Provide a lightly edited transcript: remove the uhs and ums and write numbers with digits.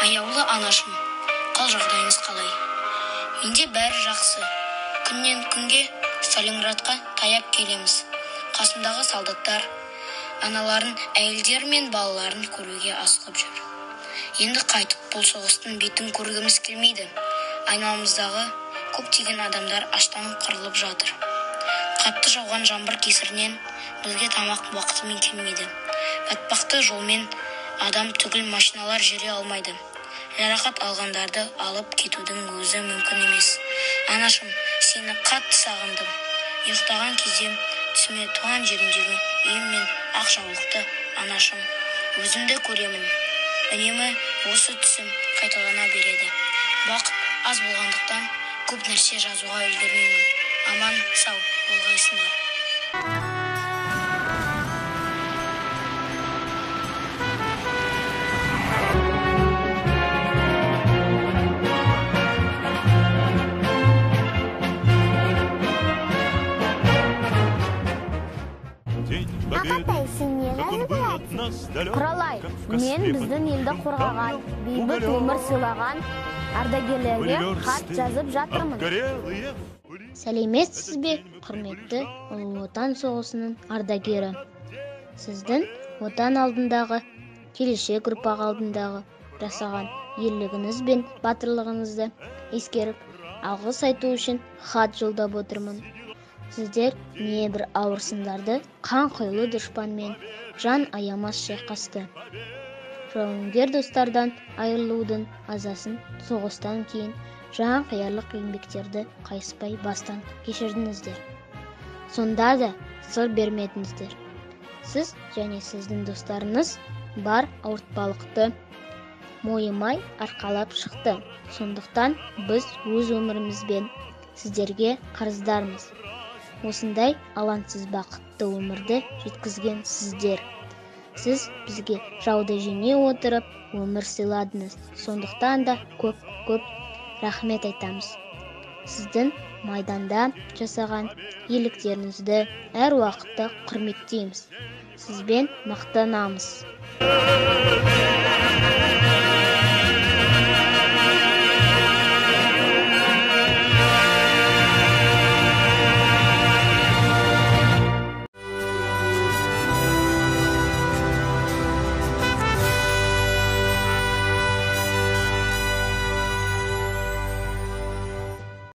Аяулы анашым, қал жағдайыңыз қалай? Менде бәрі жақсы. Күннен күнге Сталинградқа таяп келеміз. Қасымдағы солдаттар аналарын, әйелдер мен балаларын көруге асығып жүр. Енді қайтып бұл соғыстың бетін көргіміз келмейді. Айналамыздағы көптеген адамдар аштан қырылып жатыр. Қатты жауған жаңбыр кесірінен бізге тамақ уақытымен келмейді. Батпақты жолмен адам түгіл машиналар жүре алмайды. Жарақат алғандарды алып кетудің өзі мүмкін емес. Анашым, сені қатты сағындым. Ұйықтаған кезде түсіме туған жерімдегі үйім мен ақ жаулықты анашым өзімді көремін. Үнемі осы түсім қайталана береді. Уақыт аз болғандықтан көп нәрсе жазуға үлгермеймін. Аман сау болғайсыңдар. Ағатай, сен не жазып жатсың? Құралай, мен біздің елді қорғаған, бейбіт өмір сыйлаған ардагерлерге хат жазып жатырмын. Сәлеметсіз бе, құрметті Ұлы Отан соғысының ардагері. Сіздің Отан алдындағы, келешек ұрпақ алдындағы жасаған ерлігіңіз бен батырлығыңызды ескеріп, алғыс айту үшін хат жолдап отырмын. Сіздер небір ауыр сындарды қанқұйлы дұшпанмен жан аямас шайқасты. Жауынгер достардан айырылудың азасын соғыстан кейін жан қиярлық еңбектерді қайыспай бастан кешірдіңіздер. Сонда да сыр бермедіңіздер. Сіз және сіздің достарыңыз бар ауыртпалықты мойымай арқалап шықты. Сондықтан біз өз өмірімізбен сіздерге қарыздармыз. Осындай алаңсыз бақытты өмірді жеткізген сіздер. Сіз бізге жауды жеңе отырып өмір сыйладыңыз. Сондықтан да көп-көп рахмет айтамыз. Сіздің майданда жасаған ерліктеріңізді әр уақытта құрметтейміз. Сізбен мақтанамыз.